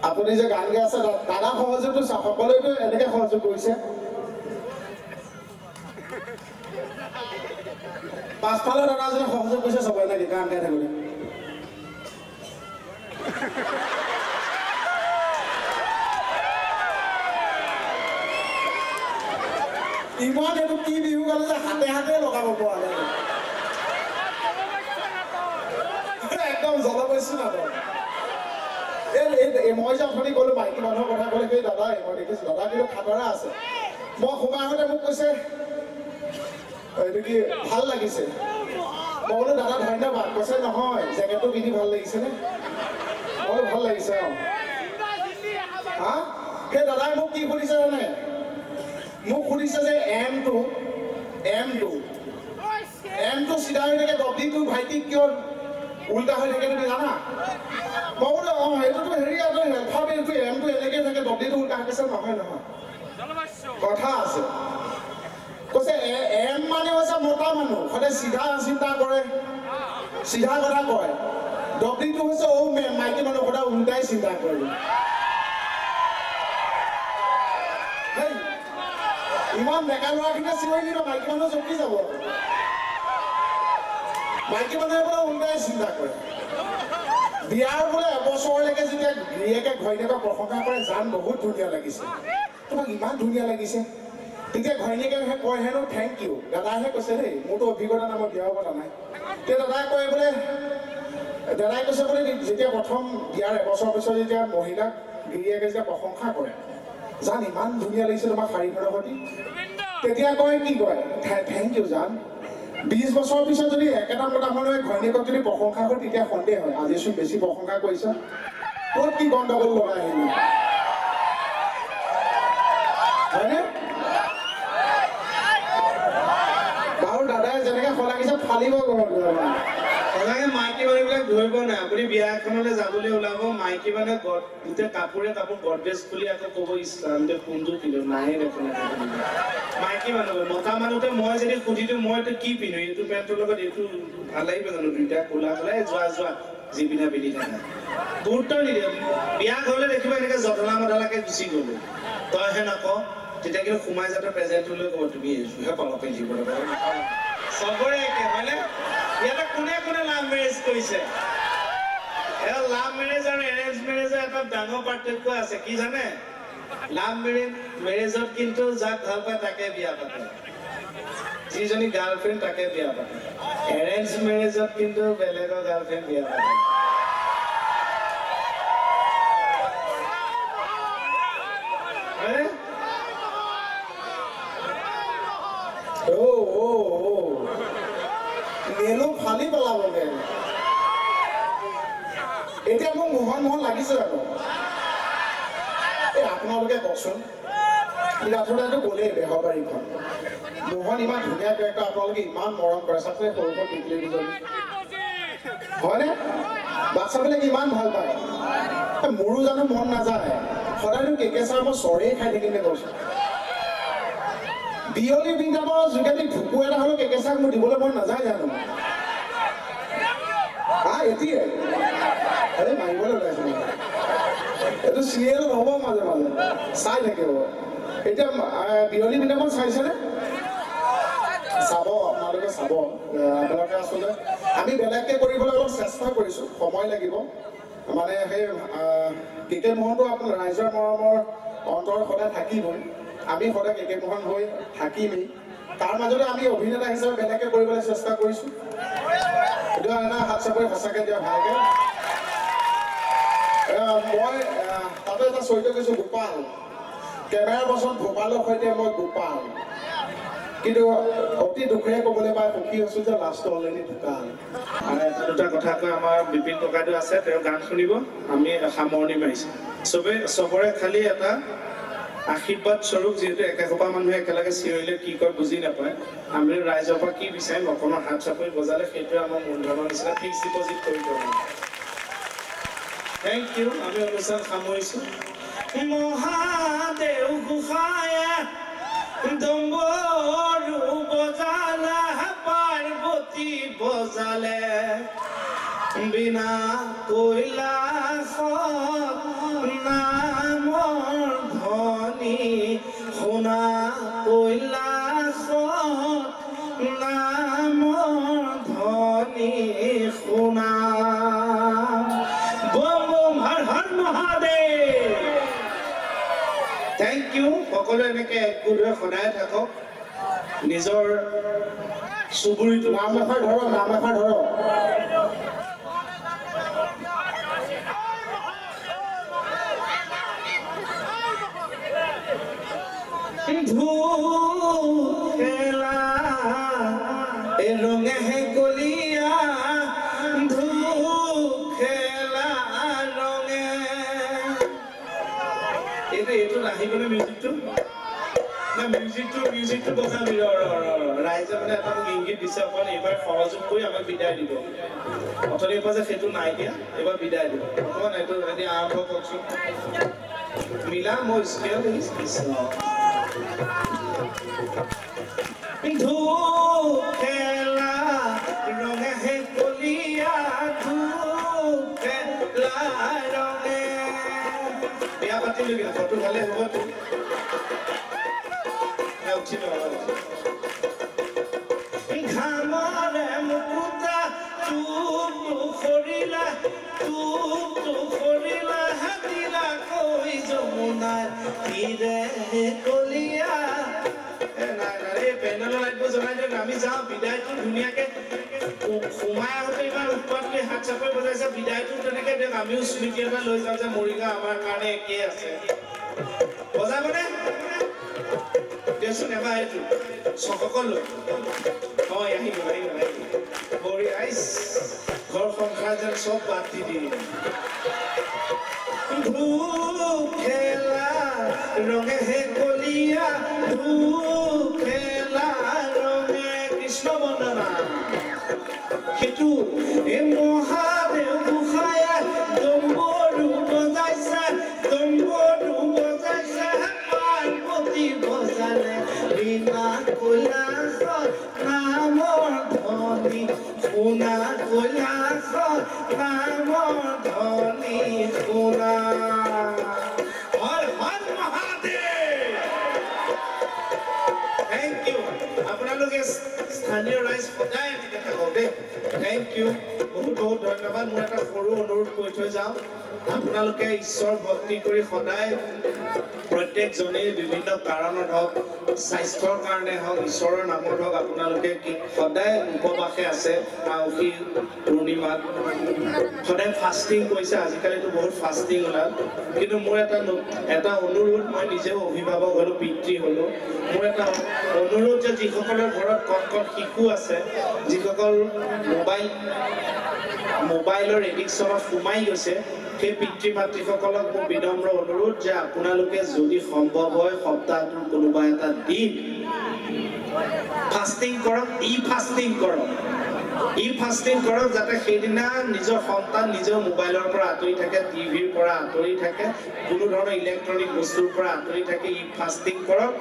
আপুনি যে গান গাই আছে, দাদা সহযোগটো সকলোৱেতো এনেকে সহযোগ কৰিছে। পাছফালৰ দাদা এজনে সহযোগ কৰিছে চবৰে নেকি গান গাই থাকোতে? ইমান এইটো কি বিহু গালে যে হাতে হাতে লগাব পৰা নাই, একদম জলবৈশ্য নাটক। এই মই যে অথনি ক'লো মাইকী মানুহৰ কথা ক'লে, সেই দাদাই মই দেখিছো, দাদা কিন্তু খাতৰা আছে। মই সোমাই আহোঁতে মোক কৈছে এইটো কি ভাল লাগিছে? মই বোলো দাদা ধন্যবাদ। কৈছে নহয়, জেকেটটো পিন্ধি ভাল লাগিছেনে? মই বোলো ভাল লাগিছে। অ হা, সেই দাদাই মোক কি সুধিছে জানে? মোক সুধিছে যে এমটো এমটো চিধা হৈ থাকে, ডব্লিউটো ভাইটি কিয় উল্টা হৈ থাকে তুমি জানা? মই বোলো অঁ সেইটোতো হেৰি এলফাবেটটো এমটো এনেকৈ থাকে, ডব্লিউটো উল্টা কৈছে। নহয় নহয়, কথা আছে। কৈছে এম মানে হৈছে মতা মানুহ, সদায় চিধা চিন্তা কৰে, চিধা কথা কয়। ডব্লিউটো হৈছে ঔ মেম, মাইকী মানুহ, সদায় উল্টাই চিন্তা কৰে। ইমান ডেকা ল'ৰাখিনিয়ে চিঞৰি নিদিব, মাইকী মানুহ চকি যাব। মাইকী মানুহে বোলে উল্টাই চিন্তা কৰে। বিয়াৰ বোলে এবছৰলৈকে যেতিয়া গিৰিয়েকে ঘৈণীয়েকক প্ৰশংসা কৰে, জান বহুত ধুনীয়া লাগিছে, তোমাক ইমান ধুনীয়া লাগিছে, তেতিয়া ঘৈণীয়েকে কয় হেনো thank U. দাদাইহে কৈছে দেই, মোৰতো অভিজ্ঞতা নাই, মই বিয়াও পতা নাই। তেতিয়া দাদাই কয় বোলে, দাদাই কৈছে বোলে যেতিয়া প্ৰথম বিয়াৰ এবছৰৰ পিছত যেতিয়া মহিলাক গিৰিয়েকে যেতিয়া প্ৰশংসা কৰে, জান ইমান ধুনীয়া লাগিছে তোমাৰ শাৰীখনৰ সৈতে, তেতিয়া কয় কি কয়, thank U জান। 20 বছৰৰ পিছত যদি একেটা মতা মানুহে ঘৈণীয়েকক যদি প্ৰশংসা কৰে, তেতিয়া সন্দেহ হয়, আজিচোন বেছি প্ৰশংসা কৰিছা, ক'ত কি গণ্ডগোল লগাই আহিলি, হয়নে? বাৰু দাদাই যেনেকে শলাগিছে ফালিব গ'ল। সঁচাকে মাইকী মানুহবিলাক ধৰিব নাই। আপুনি বিয়া এখনলৈ যাবলৈ ওলাব, মাইকী মানুহে গোটেই কাপোৰে কাপোৰ গডৰেজ খুলি আকৌ ক'ব ইছলাম কোনটো পিন্ধো, নাহে দেখোন মাইকী মানুহ। মতা মানুহতে মই যদি সুধি দিওঁ মই এইটো কি পিন্ধো, এইটো পেণ্টৰ লগত এইটো ভাল লাগিব জানো, দুইটা কোলা কোলা, যোৱা যোৱা যি পিন্ধা পিন্ধি থাকা, গুৰুত্ব নিদিয়ে। বিয়া ঘৰলৈ দেখিব এনেকে জধলা মধলাকে গুচি গ'লো, তইহে নক, তেতিয়া কিন্তু সোমাই যাতে প্ৰেজেণ্টটো লৈ ক'ব তুমি এইযোৰহে পালা পিন্ধিব। চবৰে একে হয়নে? ইয়াতে কোনে কোনে লাভ মেৰেজ কৰিছে? লাভ মেৰেজ আৰু এৰেঞ্জ মেৰেজৰ এটা ডাঙৰ পাৰ্থক্য আছে, কি জানে? লাভ মেৰেজত কিন্তু যাক ভাল পায় তাকে বিয়া পাতে, যিজনী গাৰ্লফ্ৰেণ্ড তাকে বিয়া পাতে। এৰেঞ্জ মেৰেজত কিন্তু বেলেগৰ গাৰ্লফ্ৰেণ্ড বিয়া পাতে। ফালি পেলাবগে। এতিয়া মোক মোহন মোহন লাগিছে জানো? এই আপোনালোকে কওকচোন, ৰাথোদাটো ক'লেই বেহৰবাৰীখন, মোহন ইমান ধুনীয়া কেৰেক্টাৰ, আপোনালোকে ইমান মৰম কৰে, চাওকচোন সৰু সৰু টিকলি দুজনী, হয়নে? বাচ্ছাবিলাক ইমান ভাল পায়, মোৰো জানো মন নাযায়? সদায়নো কেকে ছাৰ মই চৰেই খাই থাকিম নে কওকচোন? বিয়লি বৃন্দাবনৰ যোগেদি ভুকু এটা হ'লেও কেকে ছাৰক মোৰ দিবলৈ মন নাযায় জানো? হা এতিয়াই আৰে মাৰিবলৈ ওলাইছে, এইটো চিৰিয়েল হ'ব, মাজে মাজে চাই থাকিব। এতিয়া বিয়লি বৃন্দাবন চাইছেনে? চাব, আপোনালোকে চাব। আপোনালোকে আচলতে আমি বেলেগকে কৰিবলৈ অলপ চেষ্টা কৰিছোঁ, সময় লাগিব। মানে সেই কে কে মোহনটো আপোনাৰ ৰাইজৰ মৰমৰ অন্তৰ সদায় থাকিবই, আমি সদায় কে কে মোহন হৈ থাকিমেই। তাৰ মাজতে আমি অভিনেতা হিচাপে বেলেগকে কৰিবলৈ চেষ্টা কৰিছোঁ। এইটো এটা হাত চাপৰি সঁচাকৈ দিয়া ভালকে। মই তাতে এটা চৰিত্ৰ কৈছোঁ গোপাল, কেমেৰাৰ পাছত গোপালৰ সৈতে মই গোপাল, কিন্তু অতি দুখেৰে ক'বলৈ পাই সুখী হৈছোঁ যে লাষ্টটো অলৰেডি ঢুকাল। আৰু এটা দুটা কথা কৈ আমাৰ বিপিন ককাইদেউ আছে, তেওঁ গান শুনিব, আমি সামৰণি মাৰিছোঁ। চবৰে খালি এটা আশীৰ্বাদ স্বৰূপ, যিহেতু একেসোপা মানুহে একেলগে চিঞৰিলে কি কয় বুজি নাপায়, আমি ৰাইজৰ পৰা কি বিচাৰিম, অকণমান হাত চাপৰি বজালে সেইটোৱে আমাৰ মূলধনৰ নিচিনা ফিক্স ডিপজিট কৰি থ'ব। Thank U. আমি অনুষ্ঠান সামৰিছোঁ। মহাদেৱ গোসাঁয়ে ডম্বৰু বজালে, পাৰ্বতী বজালে, বিনা কৈলাস নামৰ ধ্বনি শুনা, কৈলাস নামৰ ধ্বনি শুনা। বম বম হৰ হৰ মহাদেৱ। Thank U. সকলোৱে এনেকে একগোট হৈ সদায় থাকক, নিজৰ চুবুৰীটো নাম এষাৰ ধৰক, নাম এষাৰ ধৰক। ধূলা ৰঙে কলীয়া, ধূখেলা ৰঙে। এইটো এইটোত আহিবনে মিউজিকটো? না, মিউজিকটো বজাবি। ৰ ৰ ৰ ৰ, ৰাইজে মানে এটা মোক ইংগিত দিছে, অকণ এইবাৰ সহযোগ কৰি আমাক বিদায় দিব। অথনিৰ পৰা যে সেইটো নাই দিয়া, এইবাৰ বিদায় দিব। অকণমান এইটো এতিয়া আৰম্ভ কওকচোন। মিলা মই স্কেল কৃষ্ণ। ধূপ খেলা ৰঙে কলীয়া, ধূপ খেলা ৰঙে। বিয়া পাতিলো কিন্তু ফটো ভালে হ'বতো। উঠি ঘামৰে মুকুতা টুপ সৰিলা, টুপ সৰিলা, হাতিলা কৈ যমুনাৰ তীৰে কলীয়া। নাই নাই, এই পেণ্ডেলৰ লাইটবোৰ জ্বলাই দিয়ক, আমি যাওঁ। বিদায়টো ধুনীয়াকে সোমাই আহোঁতে ইমান উৎপাত কৰি হাত চাপৰি বজাইছে, বিদায়টো তেনেকে দিয়ক। আমিও স্মৃতি এটা লৈ যাওঁ যে মৰিগাঁও আমাৰ কাৰণে একেই আছে। বজাবনে দেচোন এবাৰ এইটো সকলো। হয়, আহিব আহিব আহিব। বঢ়িয়া, আইচ ঘৰ সংসাৰ যেন চব বাদ দি দিয়ে। ধূপ খেলা ৰঙে হে কলীয়া, ধূপ খেলা ৰঙে। কৃষ্ণ বন্দনা সেইটো। এ মহাদেৱ গোসাঁয়ে ডম্বৰু বজাইছে, ডম্বৰু বজাইছে, পাৰ্বতী বজালে বীণা। কৈলাসত নামৰ ধ্বনি শুনা, কৈলাসত নামৰ ধ্বনি শুনা। হৰ হৰ মহাদেৱ। Thank U. আপোনালোকে স্থানীয় ৰাইজ সদায় এনেকে থাকক দেই। Thank U, বহুত বহুত ধন্যবাদ। মোৰ এটা সৰু অনুৰোধ কৈ থৈ যাওঁ, আপোনালোকে ঈশ্বৰ ভক্তি কৰি সদায় প্ৰত্যেকজনেই বিভিন্ন কাৰণত হওক, স্বাস্থ্যৰ কাৰণে হওক, ঈশ্বৰৰ নামত হওক, আপোনালোকে কি সদায় উপবাসে আছে। আউসী পূৰ্ণিমাত সদায় ফাষ্টিং কৰিছে, আজিকালিতো বহুত ফাষ্টিং ওলাল। কিন্তু মোৰ এটা অনুৰোধ, মই নিজেও অভিভাৱক হ'লো, পিতৃ হ'লো, মোৰ এটা অনুৰোধ যে যিসকলৰ ঘৰত কণ কণ শিশু আছে, যিসকল মোবাইলৰ এডিকশ্যনত সোমাই গৈছে, সেই পিতৃ মাতৃসকলক মোৰ বিনম্ৰ অনুৰোধ যে আপোনালোকে যদি সম্ভৱ হয় সপ্তাহটোৰ কোনোবা এটা দিন ফাষ্টিং কৰক, ই ফাষ্টিং কৰক, ই ফাষ্টিং কৰক, যাতে সেইদিনা নিজৰ সন্তান নিজেও মোবাইলৰ পৰা আঁতৰি থাকে, টিভিৰ পৰা আঁতৰি থাকে, কোনো ধৰণৰ ইলেক্ট্ৰনিক বস্তুৰ পৰা আঁতৰি থাকে। ই ফাষ্টিং কৰক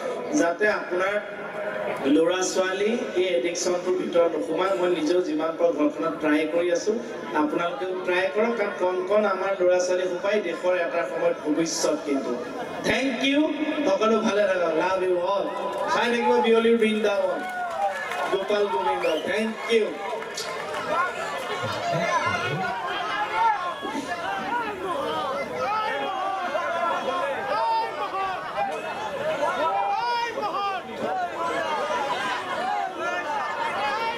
যাতে আপোনাৰ ল'ৰা ছোৱালী এই এডিকশ্যনটোৰ ভিতৰত নোসোমায়। মই নিজেও যিমান পাৰোঁ ঘৰখনত ট্ৰাই কৰি আছোঁ, আপোনালোকেও ট্ৰাই কৰক, কাৰণ কণ কণ আমাৰ ল'ৰা ছোৱালী সোপাই দেশৰ এটা সময়ত ভৱিষ্যত। কিন্তু thank U, সকলো ভালে থাকক, লাভ you all. চাই থাকিব বিয়লিৰ Vrindavan, Gopal Gobinda. Thank U.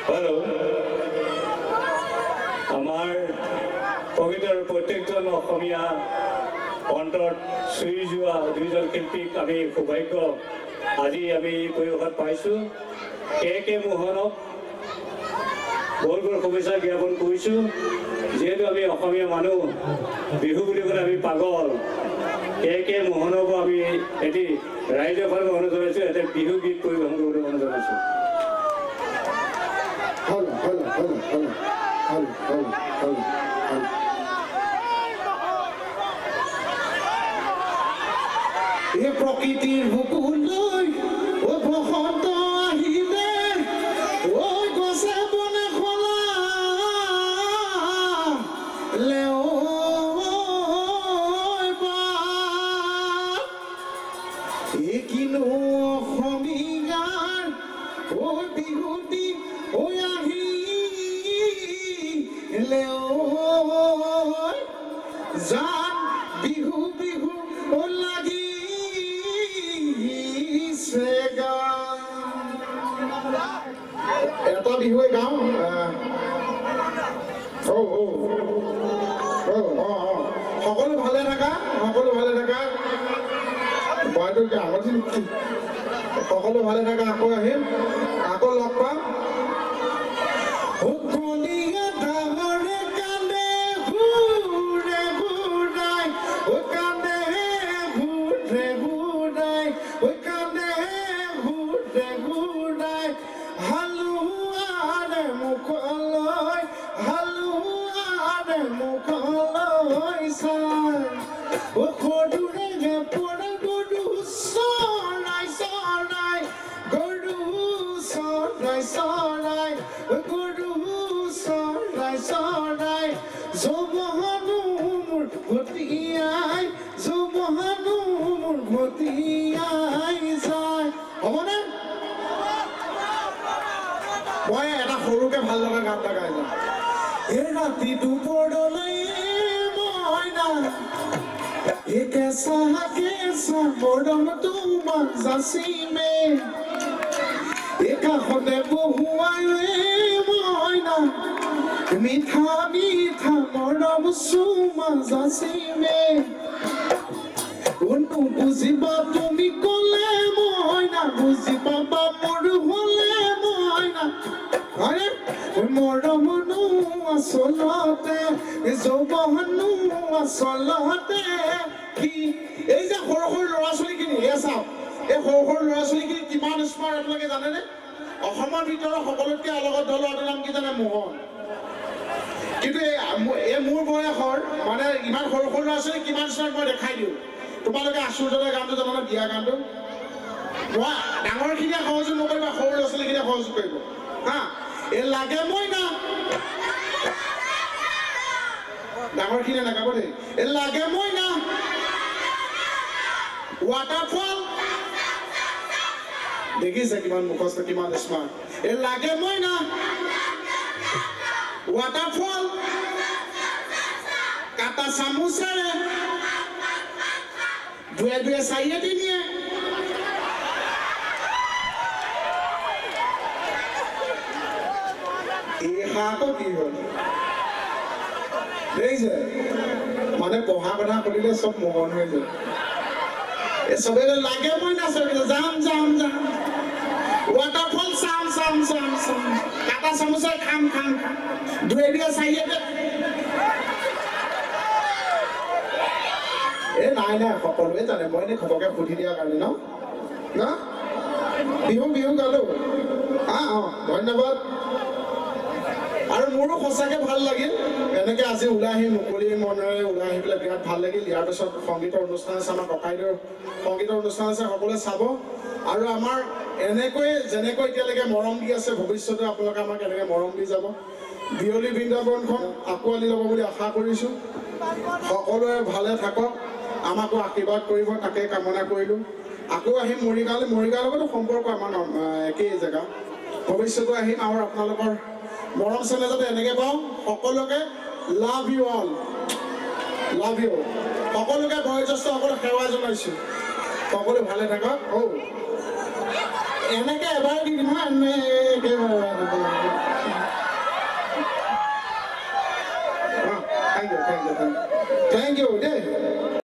Hello, আমাৰ প্ৰকৃতৰ প্ৰত্যেকজন অসমীয়া অন্তৰত চুই যোৱা দুইজন শিল্পীক আমি সৌভাগ্য আজি আমি এই পৰিৱেশত পাইছোঁ। কে কে মোহনক বহুত বহুত শুভেচ্ছা জ্ঞাপন কৰিছোঁ। যিহেতু আমি অসমীয়া মানুহ, বিহু বুলি ক'লে আমি পাগল। কে কে মোহনকো আমি এটি ৰাইজৰ ফালৰ অনুৰোধ জনাইছোঁ, এটা বিহু গীত পৰিৱেশন কৰিবলৈ অনুৰোধ জনাইছোঁ। Hello hello hello hello hello hello hello hello. এই প্ৰকৃতিৰ বুকুলৈ ও বসন্ত আহিলে, ঐ গছে বনে খলা লেও, এই কিনো অসমীয়াৰ ঐ বিহুটি ঐ আহিলে, জান বিহু বিহু ও লাগিছে গান। এটা বিহুৱে গাওঁ। অ অ অ অ অ, সকলো ভালে থাকা, সকলো ভালে থাকা। ভয়টো কি আগত? সকলো ভালে থাকা, আকৌ আহিম, আকৌ লগ পাম। কলীয়া ডাঙৰে কান্দে ঘূৰে ঘূৰাই, ঐ কান্দে ঘূৰে ঘূৰাই, ঐ কান্দে সৰুকে ভাল লগা গান এটা গাই যাওঁ। এই ৰাতি দুপৰলৈ মইনা এ কেঁচা কেঁচা মৰম তোমাক যাচিমে, এ কাষতে বহুৱাই মইনা মিঠা মিঠা মৰম চুমা যাচিমে। বুজিবা তুমি ক'লে মইনা, বুজি পাবা মোৰ হ'লে মইনা, মৰমনো আচলতে যৌৱনো আচলতে কি। এই যে সৰু সৰু ল'ৰা ছোৱালীখিনি, এয়া চাওক, এই সৰু সৰু ল'ৰা ছোৱালীখিনি কিমান স্মাৰ্ট আপোনালোকে জানেনে? অসমৰ ভিতৰত সকলোতকৈ অলগদ্ধ ল'ৰাটোৰ নাম কি জানে? মোহন। কিন্তু এই মোৰ বয়সৰ মানে ইমান সৰু সৰু ল'ৰা ছোৱালী কিমান স্মাৰ্ট মই দেখাই দিওঁ। তোমালোকে আচুৰ্যৰ গানটো জানানে? বিয়া গানটো। মই ডাঙৰখিনিয়ে সহযোগ নকৰিবা, সৰু ল'ৰা ছোৱালীখিনিয়ে সহযোগ কৰিব। হা, এই লাগে মইনা, ডাঙৰখিনিয়ে নাগাব দেই। এই লাগে মইনা ৱাটাৰফল, দেখিছে কিমান মুখস্থ, কিমান স্মাৰ্ট। এই লাগে মইনা ৱাটাৰফল, কাটা চামুচেৰে দুয়ে দুয়ে চাৰিয়ে তিনিয়ে। এই হাঁহটো কি হ'ল দেখিছে? মানে পঢ়া কথা সুধিলে চব মগন হৈ যায়। এই চবে লাগে মই নাচে, যাম যাম যাম, ৱাটাৰফল চাম চাম চাম চাম, কাটা চামুচে খাম খাম খাম, দুয়ে দুয়ে চাৰিয়ে। এই নাই নাই, সকলোৱে জানে, মই এনেই ঘপকে সুধি দিয়াৰ কাৰণে ন না। বিহু বিহু গালো। অঁ, ধন্যবাদ। আৰু মোৰো সঁচাকৈ ভাল লাগিল এনেকৈ আজি ওলাই আহি, মুকলি মনেৰে ওলাই আহি পেলাই বিৰাট ভাল লাগিল। ইয়াৰ পিছত সংগীতৰ অনুষ্ঠান আছে, আমাৰ ককাইদেউৰ সংগীতৰ অনুষ্ঠান আছে, সকলোৱে চাব। আৰু আমাৰ এনেকৈ যেনেকৈ এতিয়ালৈকে মৰম দি আছে, ভৱিষ্যতে আপোনালোকে আমাক এনেকৈ মৰম দি যাব। বিয়লি বৃন্দাবনখন আঁকোৱালি ল'ব বুলি আশা কৰিছোঁ। সকলোৱে ভালে থাকক, আমাকো আশীৰ্বাদ কৰিব, তাকে কামনা কৰিলোঁ। আকৌ আহিম মৰিগাঁৱলৈ, মৰিগাঁৱৰ লগতো সম্পৰ্ক আমাৰ একেই জেগা। ভৱিষ্যতো আহিম আৰু আপোনালোকৰ মৰম চেনেহ যাতে এনেকৈ পাওঁ। সকলোকে love you all, love you. সকলোকে বয়োজ্যেষ্ঠ সকলো সেৱা জনাইছোঁ, সকলো ভালে থাকক। অ' এনেকৈ এবাৰ দি দিম, এনেকৈ। Thank you, thank you, thank you, thank you দেই।